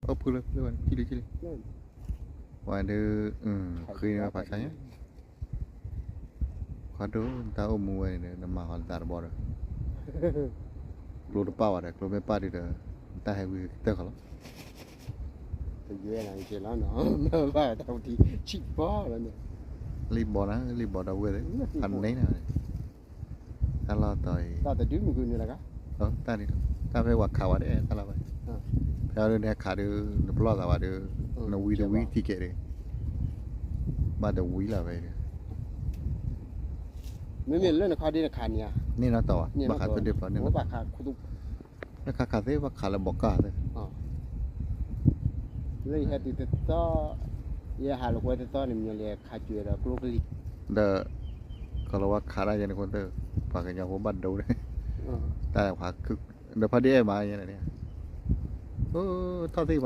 အိၣ်ဖုလၢဖုလၢဝဲန့ၣ် ကံၣ်လံကံၣ်လံ, ဝဲဒုး ဃ့န့ၢ်ဝဲပှၤဆါညါ, ခီဒိၣ် နတၢ်အိၣ်မူဝဲန့ၣ်ဒီး နမၤဟီနသးတဘီဒီး ကျိတပာ်ဘၣ်ဒီး ကျိမ့ၢ်ပာ်ဒုးဒီး နတၢ်ဟဲဝံၤကတၢၢ်ဃီလီၤ. ပယွဲနၤက့လီၤနီၤ, မ့ၢ်ဘၣ်တၢ်ဝံၤထံဆံၣ်ပီလီၤန့ၣ်, လံၣ်ဘီနၤ လံၣ်ဘီဒီပုၢ်ဝဲၢ်သ့ၣ်, ဖးန့ၢ်နၤန့ၣ်, တၢ်လီၢ်တီၤအံၤ, တၢ်တဒုမုၢ်ကွံာ်နုာ်လီၤကါ, တၢ်န့ၣ်, တၢ်ဖဲပှၤခးဝဲဒၣ်တၢ်လီၢ်ဘၣ်, ဖဲအံၤဒုးနဟဲခးဒုး နပလီၢ်သးဝဲဒုး, နဝံတဝံ ticket ဒုး, ဘၣ်တဝံလီၤဖဲအံၤဒုး မ့မ့ၢ်လၢနခီဒ်နခးန့ၣ်ဧါ, န့ၢ်နီၢ်တီၤဘၣ်, ဘၣ်ခးခိၣ်သ့ၣ်ဖျိန့ၣ်, ဘၣ်ခးခိၣ်သ့ၣ်, လၢခါခးသ့ၣ် ဘၣ်ခးလၢဘီကၢ်သ့ၣ်, လၢယဟဲတုၤတသီ, ယဟးလိာ်ကွဲတသီန့ၣ် မ့ၢ်လၢခးကွဲးဒီးကျိကလံၤ, ဒီး ကလီၤဝါခးတၢ်ယဲန့ၣ်ခိၣ်သ့ၣ်, ပှၤကညီဖိဘၣ်ဒိန့ၣ်, တၢ်ဖးခု, ဒီးဖးဒ့အဲၣ်မးယဲန့ၣ်, အိၣ်ထီၣ်သ့ၣ်ပှၤ